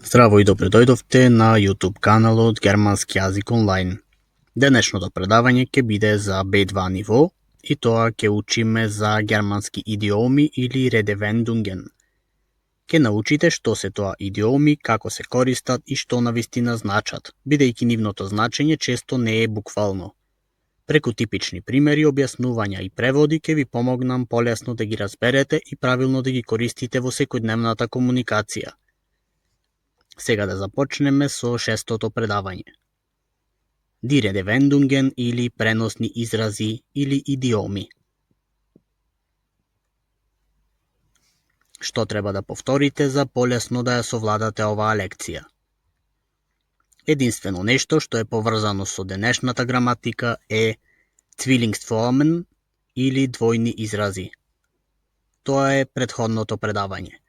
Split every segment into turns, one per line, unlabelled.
Здраво и добре дојдовте на YouTube каналот Германски јазик онлайн. Денешното предавање ќе биде за B2 ниво и тоа ќе учиме за германски идиоми или Redewendungen. Ќе научите што се тоа идиоми, како се користат и што навистина значат, бидејќи нивното значење често не е буквално. Преку типични примери, објаснувања и преводи ќе ви помогнам полесно да ги разберете и правилно да ги користите во секојдневната комуникација. Сега да започнеме со шестото предавање. Die Redewendungen или преносни изрази или идиоми. Што треба да повторите за полесно да ја совладате оваа лекција? Единствено нешто што е поврзано со денешната граматика е Zwillingsformen или двојни изрази. Тоа е претходното предавање.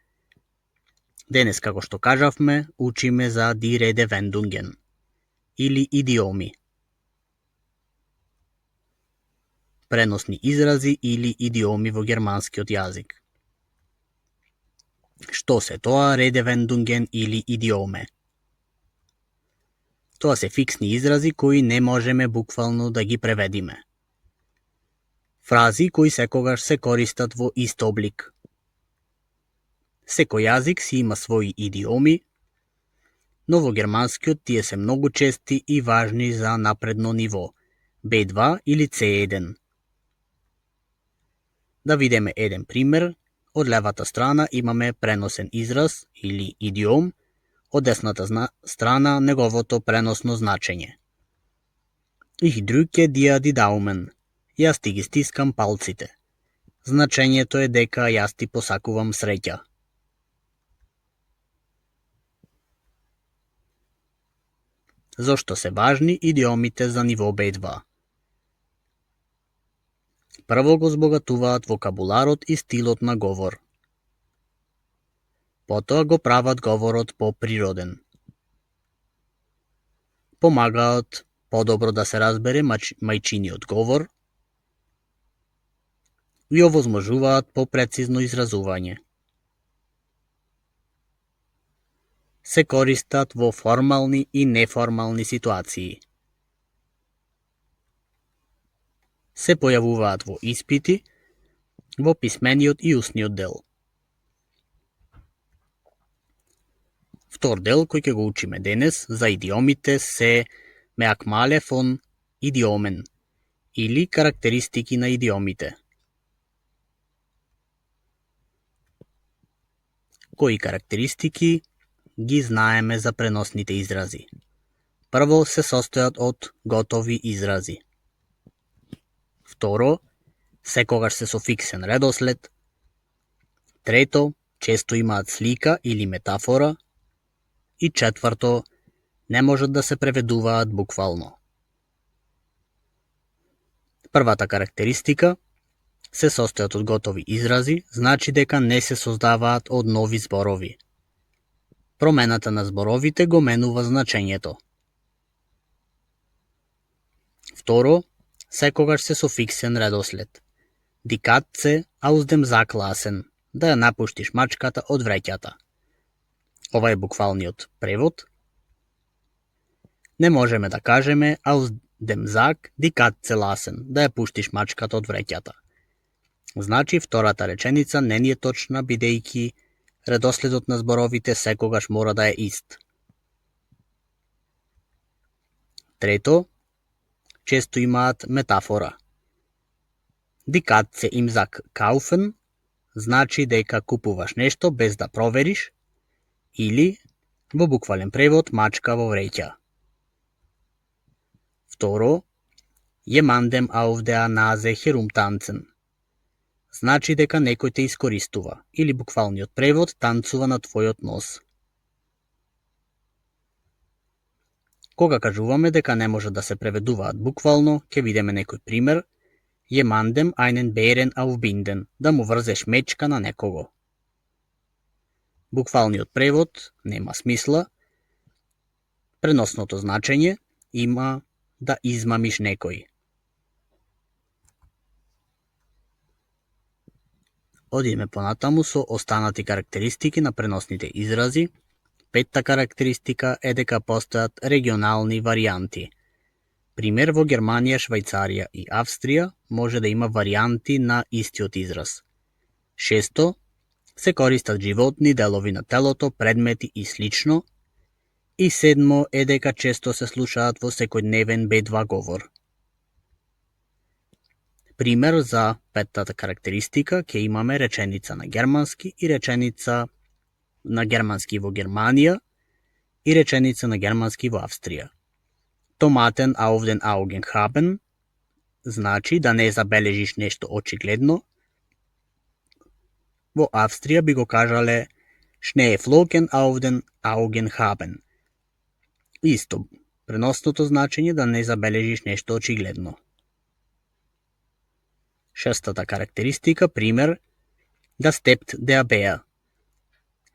Денес, како што кажавме, учиме за Die Redewendungen или идиоми. Преносни изрази или идиоми во германскиот јазик. Што се тоа Redewendungen или идиоме? Тоа се фиксни изрази кои не можеме буквално да ги преведиме. Фрази кои секогаш се користат во ист облик. Секој јазик си има своји идиоми, но во германскиот тие се многу чести и важни за напредно ниво, B2 или C1. Да видиме еден пример. Од левата страна имаме преносен израз или идиом, од десната страна неговото преносно значење. Ich drücke dir die Daumen. Јас ти ги стискам палците. Значењето е дека јас ти посакувам среќа. Зошто се важни идиомите за ниво B2? Прво го збогатуваат вокабуларот и стилот на говор. Потоа го прават говорот поприроден. Помагаат подобро да се разбере мајчиниот говор и овозможуваат попрецизно изразување. Се користат во формални и неформални ситуации. Се појавуваат во испити, во писмениот и устниот дел. Втор дел кој ќе го учиме денес за идиомите се Merkmale von Idiomen или карактеристики на идиомите. Кои карактеристики ги знаеме за преносните изрази? Прво се состојат од готови изрази. Второ, секогаш се со фиксен редослед. Трето, често имаат слика или метафора. И четврто, не можат да се преведуваат буквално. Првата карактеристика се состојат од готови изрази, значи дека не се создаваат од нови зборови. Промената на зборовите го менува значењето. Второ, секогаш се со фиксен редослед. Die Katze aus dem Sack lassen, да ја напуштиш мачката од вреќата. Ова е буквалниот превод. Не можеме да кажеме aus dem Sack die Katze lassen, да ја пуштиш мачката од вреќата. Значи, втората реченица не ни е точна, бидејќи редоследот на зборовите секогаш мора да е ист. Трето, често имаат метафора. Die Katze im Sack kaufen значи дека купуваш нешто без да провериш, или во буквален превод мачка во вреќа. Второ, jemandem auf der Nase herumtanzen значи дека некој те искористува, или буквалниот превод танцува на твојот нос. Кога кажуваме дека не може да се преведуваат буквално, ќе видиме некој пример. Jemandem einen Bären aufbinden, да му врзеш мечка на некого. Буквалниот превод нема смисла. Преносното значење има да измамиш некој. Одиме понатаму со останати карактеристики на преносните изрази. Петта карактеристика е дека постојат регионални варијанти. Пример, во Германија, Швајцарија и Австрија може да има варијанти на истиот израз. Шесто, се користат животни, делови на телото, предмети и слично. И седмо е дека често се слушаат во секојдневен B2 говор. Пример за петтата карактеристика ќе имаме реченица на германски и реченица на германски во Германија и реченица на германски во Австрија. Tomaten auf den Augen haben значи да не забележиш нешто очигледно. Во Австрија би го кажале Schneeflocken auf den Augen haben. Исто, преносното значење да не забележиш нешто очигледно. Шестата карактеристика, пример, да степт der Bär.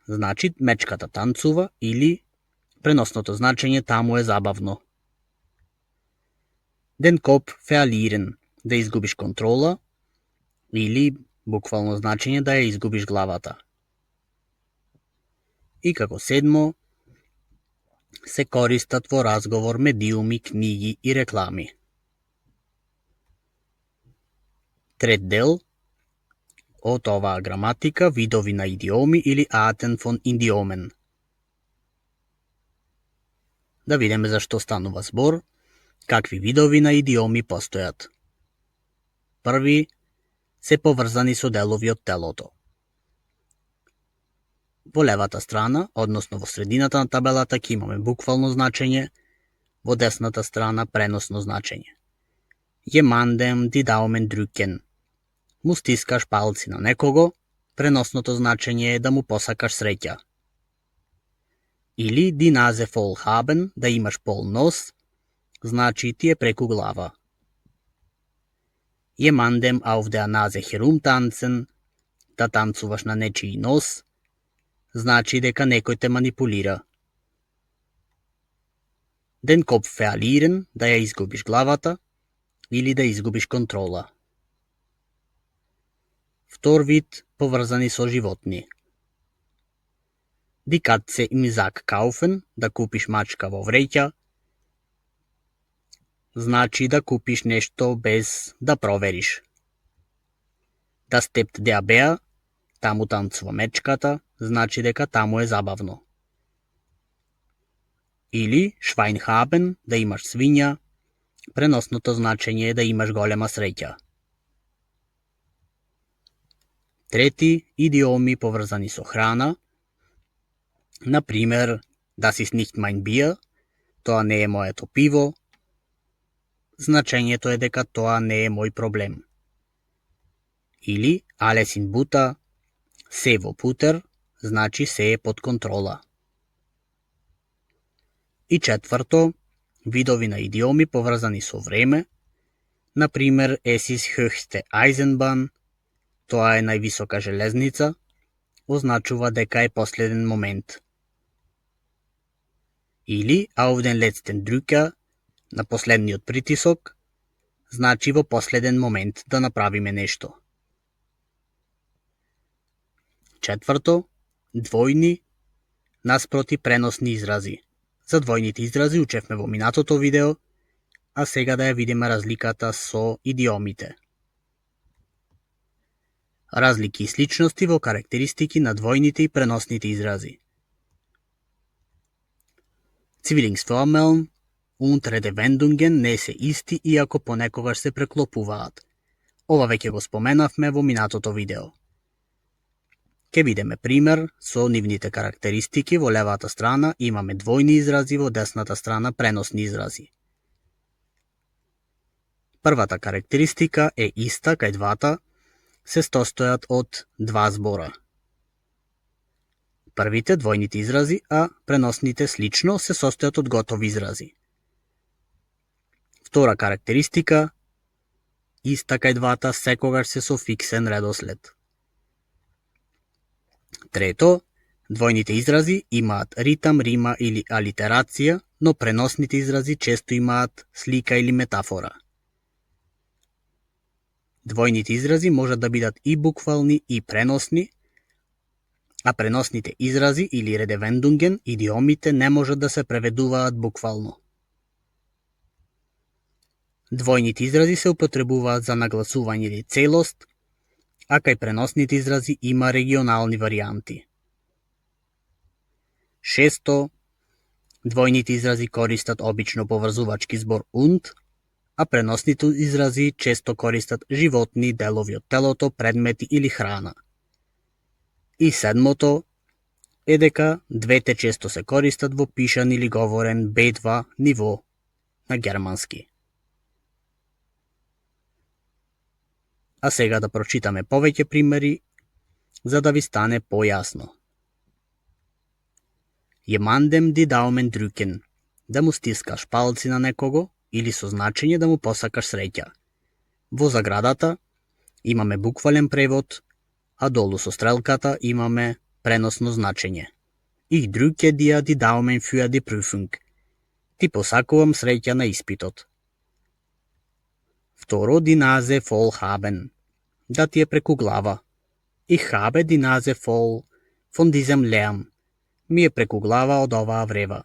Значи, мечката танцува или преносното значење таму е забавно. Den Kopf verlieren, да изгубиш контрола или буквално значење да ја изгубиш главата. И како седмо, се користат во разговор медиуми, книги и реклами. Трет дел од оваа граматика, видови на идиоми или Arten von Idiomen. Да видиме зашто станува збор, какви видови на идиоми постојат. Први се поврзани со делови од телото. Во левата страна, односно во средината на табелата, ќе имаме буквално значење, во десната страна преносно значење. Jemandem die Daumen drücken. Му стискаш палци на некого, преносното значење е да му посакаш среќа. Или die Nase voll haben, да имаш пол нос, значи ти е преку глава. Jemandem auf der Nase herumtanzen, да танцуваш на нечiji нос, значи дека некој те манипулира. Den Kopf verlieren, да ја изгубиш главата, или да изгубиш контрола. Втор вид поврзани со животни. Die Katze im Sack kaufen, да купиш мачка во вреќа, значи да купиш нешто без да провериш. Да степт der Bär, таму танцува мечката, значи дека таму е забавно. Или Schwein haben, да имаш свиња, преносното значење е да имаш голема среќа. Трети идиоми поврзани со храна. Например, das ist nicht mein Bier, тоа не е моето пиво. Значењето е дека тоа не е мој проблем. Или alles in Butter, се во путер, значи се е под контрола. И четврто, видови на идиоми поврзани со време. Например, es ist höchste Eisenbahn, тоа е највисока железница, означува дека е последен момент. Или auf den letzten Drücker, на последниот притисок, значи во последен момент да направиме нешто. Четврто, двојни наспроти преносни изрази. За двојните изрази учевме во минатото видео, а сега да ја видиме разликата со идиомите. Разлики и сличности во карактеристики на двојните и преносните изрази. Zwillingsformeln und Redewendungen не се исти, иако понекогаш се преклопуваат. Ова веќе го споменавме во минатото видео. Ке видиме пример со нивните карактеристики. Во левата страна имаме двојни изрази, во десната страна преносни изрази. Првата карактеристика е иста кај двата, се состојат од два збора. Првите двојните изрази, а преносните слично се состојат од готови изрази. Втора карактеристика, иста кај двата, секогаш се со фиксен редослед. Трето, двојните изрази имаат ритам, рима или алитерација, но преносните изрази често имаат слика или метафора. Двојните изрази можат да бидат и буквални и преносни, а преносните изрази или редевендунген, идиомите не можат да се преведуваат буквално. Двојните изрази се употребуваат за нагласување или целост, а кај преносните изрази има регионални варијанти. 6. Двојните изрази користат обично поврзувачки збор und, а преносните изрази често користат животни, делови од телото, предмети или храна. И 7. е дека двете често се користат во пишан или говорен B2 ниво на германски. А сега да прочитаме повеќе примери за да ви стане појасно. Jemandem die Daumen drücken, да му стискаш палци на некого или со значење да му посакаш среќа. Во заградата имаме буквален превод, а долу со стрелката имаме преносно значење. Ich drücke dir die Daumen für die Prüfung. Ти посакувам среќа на испитот. Второ, die Nase voll haben. Да ти е преку глава. Ich habe die Nase voll von diesem Lärm. Ми е преку глава од оваа врева.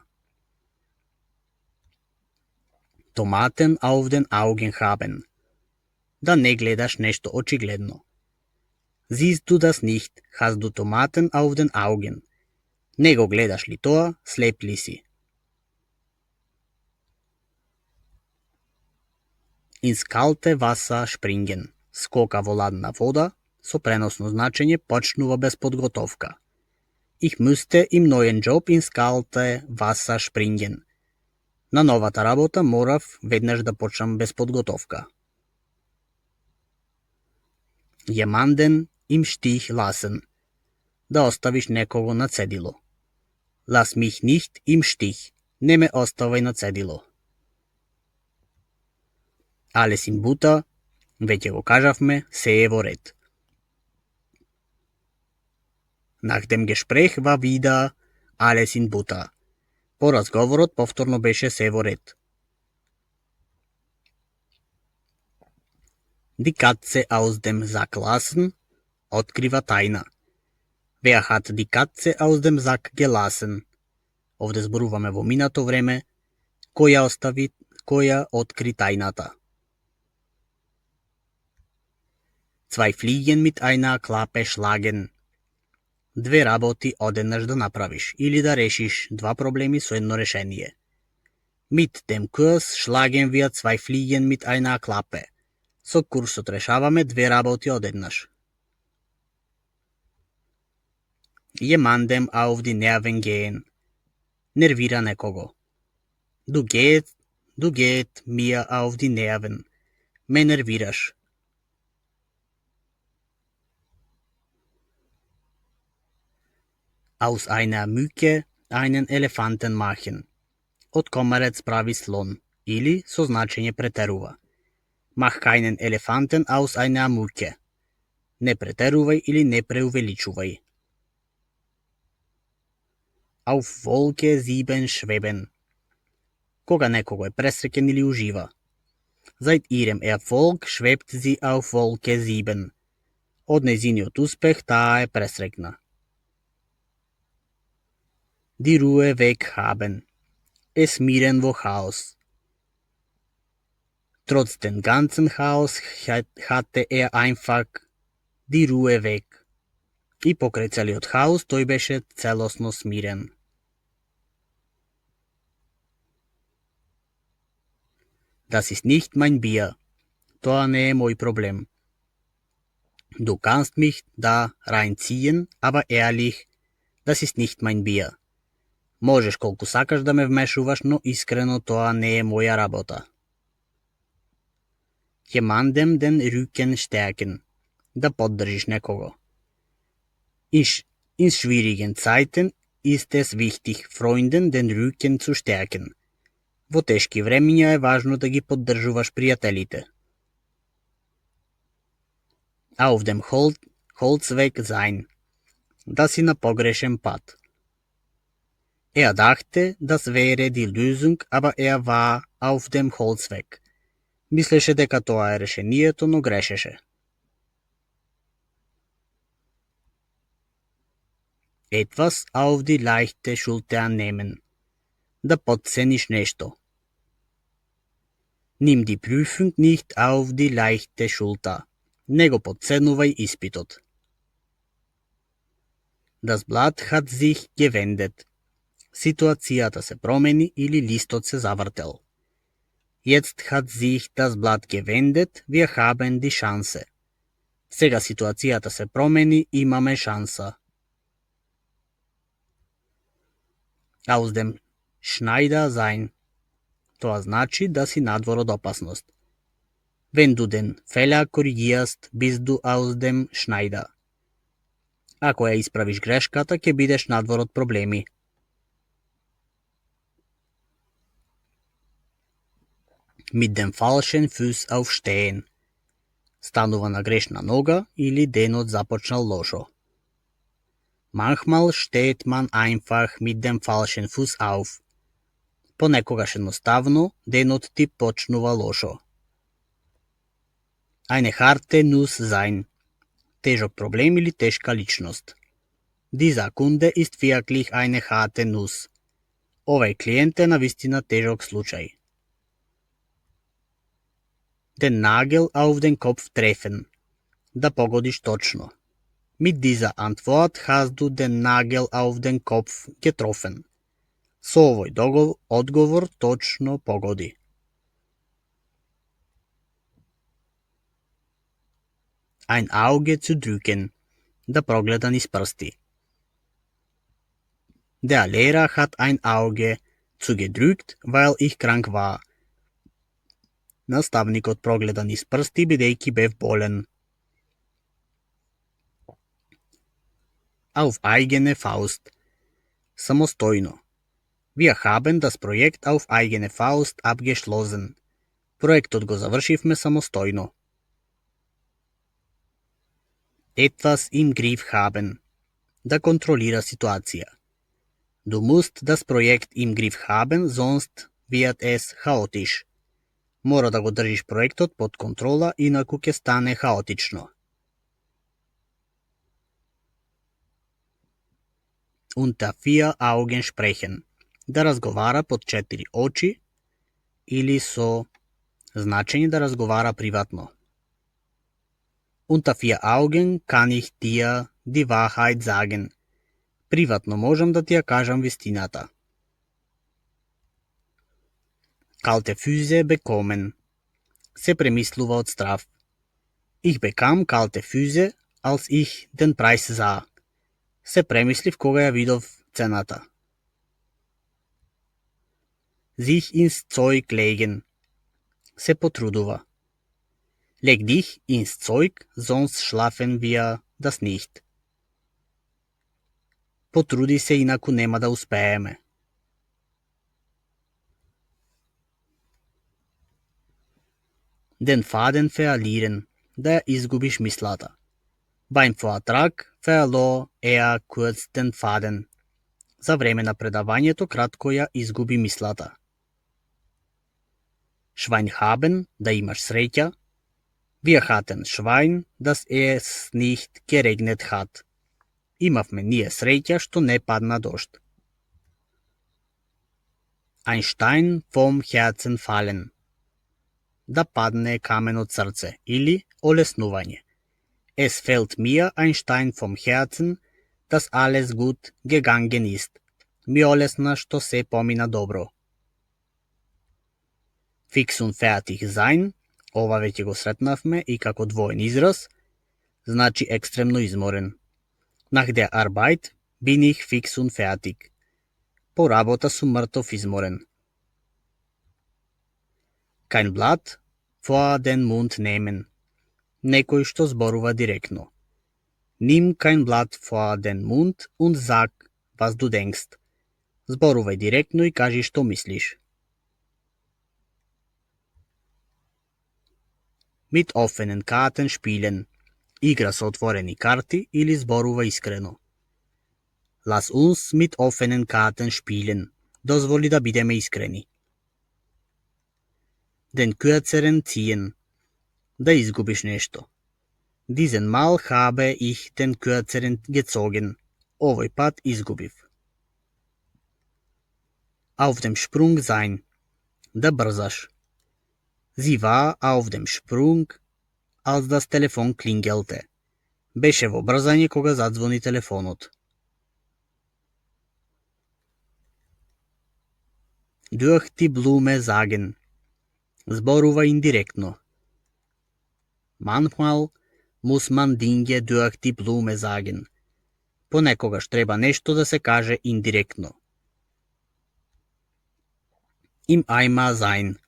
Tomaten auf den Augen haben. Да не гледаш нешто очигледно. Siehst du das nicht, hast du Tomaten auf den Augen. Не го гледаш ли тоа, слеп ли си. Ins kalte Wasser springen. Скока во ладна вода, со преносно значење почнува без подготовка. Ich müsste im neuen Job ins kalte Wasser springen. На новата работа морав веднаш да почнам без подготовка. Jemanden im Stich lassen. Да оставиш некого на цедило. Lass mich nicht im Stich. Не ме оставај на цедило. Alles in Butter. Веќе го кажавме, се е во ред. Nach dem Gespräch war wieder alles in Butter. По разговорот повторно беше се во ред. Die Katze aus dem Sack lassen, открива тајна. Wer hat die Katze aus dem Sack gelassen? Овде зборуваме во минато време, која откри тајната. Zwei Fliegen mit einer Klappe schlagen. Две работи одеднаш да направиш или да решиш два проблеми со едно решение. Mit dem Kurs schlagen wir zwei Fliegen mit einer Klappe. Со курсот решаваме две работи одеднаш. Jemandem auf die Nerven gehen. Нервира некого. Du geht mir auf die Nerven. Ме нервираш. Aus einer Mücke einen Elefanten machen. Од комарец прави слон, или со значење претерува. Mach keinen Elefanten aus einer Mücke. Не претерувај или не преувеличувај. Auf Wolke 7 schweben. Кога некого е пресреќен или ужива. Seit ihrem Erfolg schwebt sie auf Wolke 7. Од нејзиниот успех таа е пресреќна. Die Ruhe weg haben. Es miren wo Chaos. Trotz den ganzen Chaos hatte er einfach die Ruhe weg. И покрај целиот хаос тој беше целосно смирен. Das ist nicht mein Bier. Тоа не е мој проблем. Du kannst mich da reinziehen, aber ehrlich, das ist nicht mein Bier. Можеш колку сакаш да ме вмешуваш, но искрено тоа не е моја работа. Jemandem den Rücken stärken. Да поддржиш некого. In schwierigen Zeiten ist es wichtig, Freunden den Rücken zu stärken. Во тешки времиња е важно да ги поддржуваш пријателите. Auf dem Holzweg sein. Да си на погрешен пат. Er dachte, das wäre die Lösung, aber er war auf dem Holzweg. Мислеше дека тоа е решението, но грешеше. Etwas auf die leichte Schulter nehmen. Да подцениш нешто. Nimm die Prüfung nicht auf die leichte Schulter. Не го подценувај испитот. Das Blatt hat sich gewendet. Ситуацијата се промени или листот се завртел. Jetzt hat sich das Blatt gewendet, wir haben die Chance. Сега ситуацијата се промени, имаме шанса. Aus dem Schneider sein. Тоа значи да си надвор од опасност. Wenn du den Fehler korrigierst, bist du aus dem Schneider. Ако ја исправиш грешката, ќе бидеш надвор од проблеми. Mit dem falschen Fuß aufstehen. Станува на грешна нога или денот започнал лошо. Manchmal steht man einfach mit dem falschen Fuß auf. Понекогаш едноставно денот ти почнува лошо. Eine harte Nuss sein. Тежок проблем или тешка личност. Dieser Kunde ist wirklich eine harte Nuss. Овај клиент е навистина тежок случај. Den Nagel auf den Kopf treffen. Да погодиш точно. Mit dieser Antwort hast du den Nagel auf den Kopf getroffen. Со овој одговор точно погоди. Ein Auge zu drücken. Да прогледа низ прсти. Der Lehrer hat ein Auge zugedrückt, weil ich krank war. Наставникот прогледа низ прсти бидејќи бев болен. Auf eigene Faust. Самостојно. Wir haben das Projekt auf eigene Faust abgeschlossen. Проектот го завршивме самостојно. Etwas im Griff haben. Да контролира ситуација. Du musst das Projekt im Griff haben, sonst wird es chaotisch. Мора да го држиш проектот под контрола, инаку ќе стане хаотично. Unter vier Augen sprechen. Да разговара под 4 очи или со значење да разговара приватно. Unter vier Augen kann ich dir die Wahrheit sagen. Приватно можам да ти ја кажам вистината. Kalte Füße bekommen. Се премислува од страв. Ich bekam kalte Füße, als ich den Preis sah. Се премислив кога ја видов цената. Sich ins Zeug legen. Се потрудува. Leg dich ins Zeug, sonst schlafen wir das nicht. Потруди се, инаку нема да успееме. Den Faden verlieren. Да ја изгубиш мислата. Beim Vortrag verlor er kurz den Faden. За време на предавањето кратко ја изгуби мислата. Schwein haben, да имаш среќа. Wir hatten Schwein, dass es nicht geregnet hat. Имавме ние среќа што не падна дожд. Ein Stein vom Herzen fallen. Да падне камен од срце или олеснување. Es fällt mir ein Stein vom Herzen, dass alles gut gegangen ist. Ми олесна што се помина добро. Fix und fertig sein, ова веќе го сретнавме и како двоен израз, значи екстремно изморен. Nach der Arbeit bin ich fix und fertig. По работа сум мртов изморен. Kein Blatt vor den Mund nehmen. Некој што зборува директно. Nimm kein Blatt vor den Mund und sag, was du denkst. Зборувај директно и кажи што мислиш. Mit offenen Karten spielen. Игра со отворени карти или зборува искрено. Lass uns mit offenen Karten spielen. Дозволи да бидеме искрени. Den kürzeren ziehen. Да изгубиш нешто. Diesen Mal habe ich den kürzeren gezogen. Овој пат изгубив. Auf dem Sprung sein. Да брзаш. Sie war auf dem Sprung, als das Telefon klingelte. Беше во брзање кога задзвони телефонот. Durch die Blume sagen. Зборува индиректно. Manchmal muss man Dinge durch die Blume sagen. Понекогаш треба нешто да се каже индиректно. Im Eimer sein.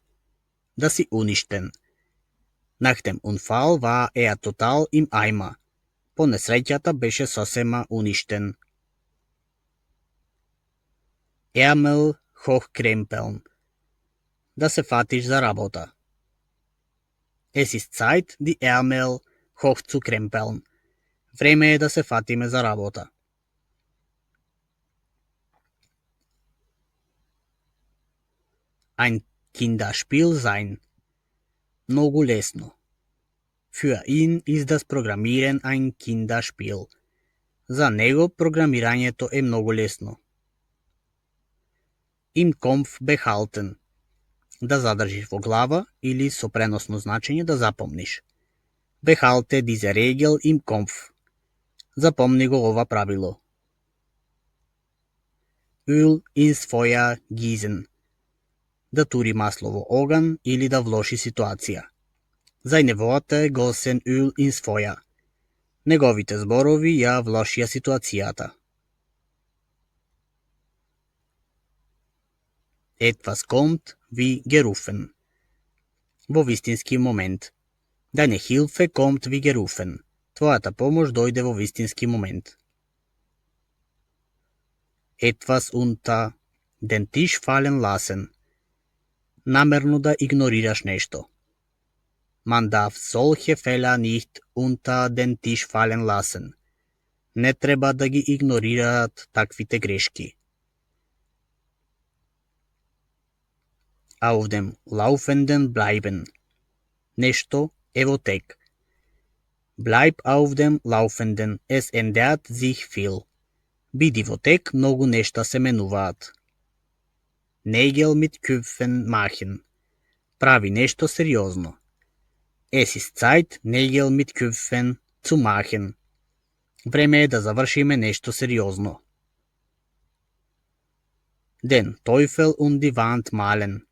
Да си уништен. Nach dem Unfall war total im Eimer. По несреќата беше сосема уништен. Ärmel hochkrempeln. Да се фатиш за работа. Es ist Zeit, die Ärmel hochzukrempeln. Време е да се фатиме за работа. Ein Kinderspiel sein. Многу лесно. Für ihn ist das Programmieren ein Kinderspiel. За него програмирањето е многу лесно. Im Kopf behalten. Да задржиш во глава или со преносно значење да запомниш. Behalte diese Regel im Kopf. Запомни го ова правило. Öl ins Feuer gießen. Да тури масло во оган или да влоши ситуација. Seine Worte gossen Öl ins Feuer. Неговите зборови ја влошија ситуацијата. Etwas kommt wie gerufen. Во вистински момент. Deine Hilfe kommt wie gerufen. Твојата помош дојде во вистински момент. Etwas unter den Tisch fallen lassen. Намерно да игнорираш нешто. Man darf solche Fehler nicht unter den Tisch fallen lassen. Не треба да ги игнорираат таквите грешки. Auf dem Laufenden bleiben. Нешто е во тек. Bleib auf dem Laufenden. Es ändert sich viel. Биди во тек, многу нешта се менуваат. Nägel mit Köpfen machen. Прави нешто сериозно. Es ist Zeit, Nägel mit Köpfen zu machen. Време е да завршиме нешто сериозно. Den Teufel und die Wand malen.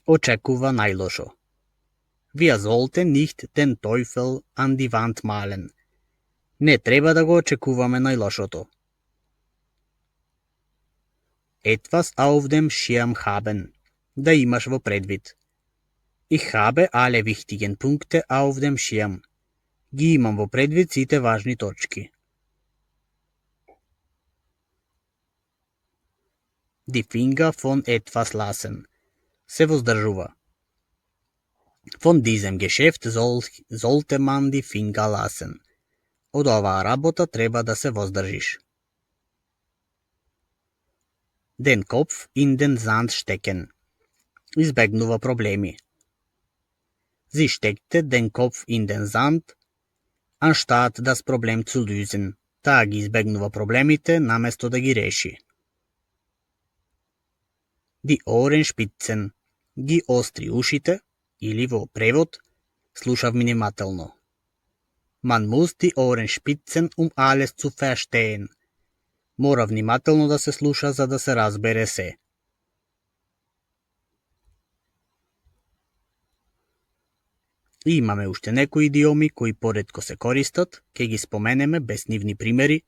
Очекува најлошо. Wir sollten nicht den Teufel an die Wand malen. Не треба да го очекуваме најлошото. Etwas auf dem Schirm haben. Да имаш во предвид. Ich habe alle wichtigen Punkte auf dem Schirm. Ги имам во предвид сите важни точки. Die Finger von etwas lassen. Се воздржува. Von diesem Geschäft sollte man die Finger lassen. Од оваа работа треба да се воздржиш. Den Kopf in den Sand stecken. Избегнува проблеми. Sie steckte den Kopf in den Sand, anstatt das Problem zu lösen. Таа ги избегнува проблемите наместо да ги реши. Die Ohrenspitzen. Ги остри ушите, или во превод, слуша внимателно. Man muss die Ohrenspitzen, alles zu verstehen. Мора внимателно да се слуша за да се разбере се. И имаме уште некои идиоми кои поретко се користат, ке ги споменеме без нивни примери.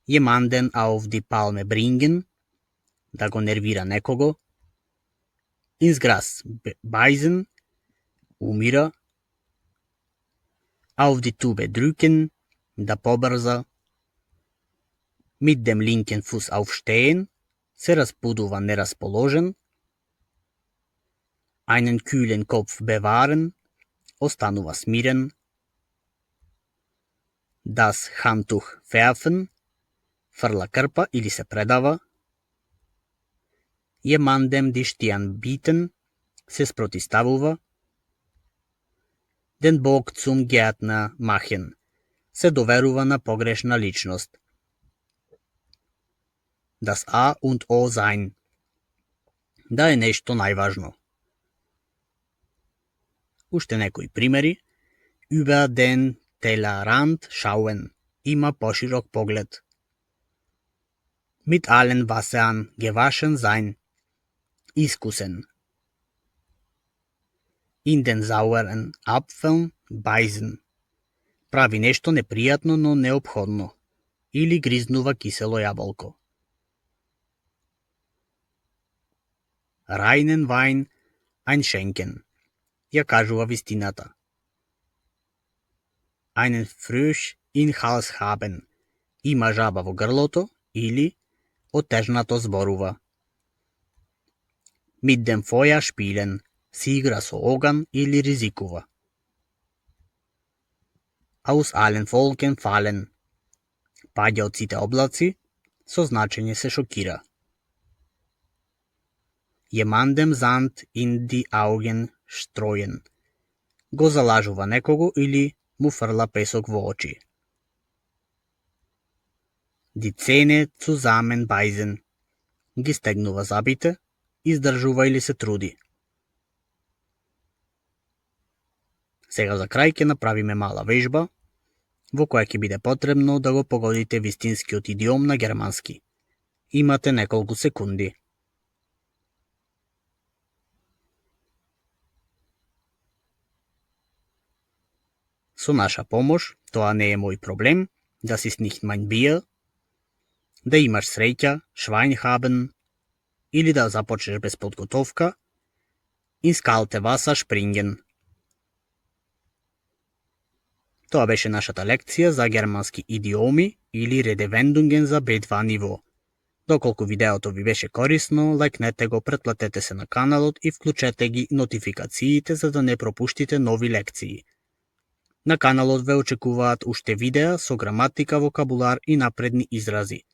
Jemanden auf die Palme bringen, да го нервира некого. Ins Gras beißen, умира. Auf die Tube drücken, да побрза. Mit dem linken Fuß aufstehen, се разбудува нерасположен. Einen kühlen Kopf bewahren, останува смирен. Das Handtuch werfen, фрла крпа или се предава. Jemandem die Stirn bieten, се спротиставува. Den Bock zum Gärtner machen, се доверува на погрешна личност. Das A und O sein. Да е нешто најважно. Уште некои примери. Über den Tellerrand schauen. Има поширок поглед. Mit allen Wassern gewaschen sein. Искусен. In den sauren Apfeln beißen. Прави нешто непријатно, но неопходно. Или гризнува кисело јаболко. Reinen Wein einschenken. Ја кажува вистината. Einen Frosch in Hals haben. Има жаба во грлото или отежнато зборува. Mit dem Feuer spielen. Си игра со оган или ризикува. Aus allen Wolken fallen. Паѓа од сите облаци, со значење се шокира. Jemandem Sand in die Augen streuen. Го залажува некого или му фрла песок во очи. Die Zähne zusammenbeißen. Ги стегнува зъбите, издржува или се труди. Сега за крај ќе направиме мала вежба, во која ќе биде потребно да го погодите вистинскиот идиом на германски. Имате неколку секунди. Со наша помош, тоа не е мој проблем, да си nicht mein Bier, да имаш среќа, Schwein haben, или да започнеш без подготовка, ins kalte Wasser springen. Тоа беше нашата лекција за германски идиоми или Redewendungen за B2 ниво. Доколку видеото ви беше корисно, лајкнете го, претплатете се на каналот и вклучете ги нотификациите за да не пропуштите нови лекции. На каналот ве очекуваат уште видеа со граматика, вокабулар и напредни изрази.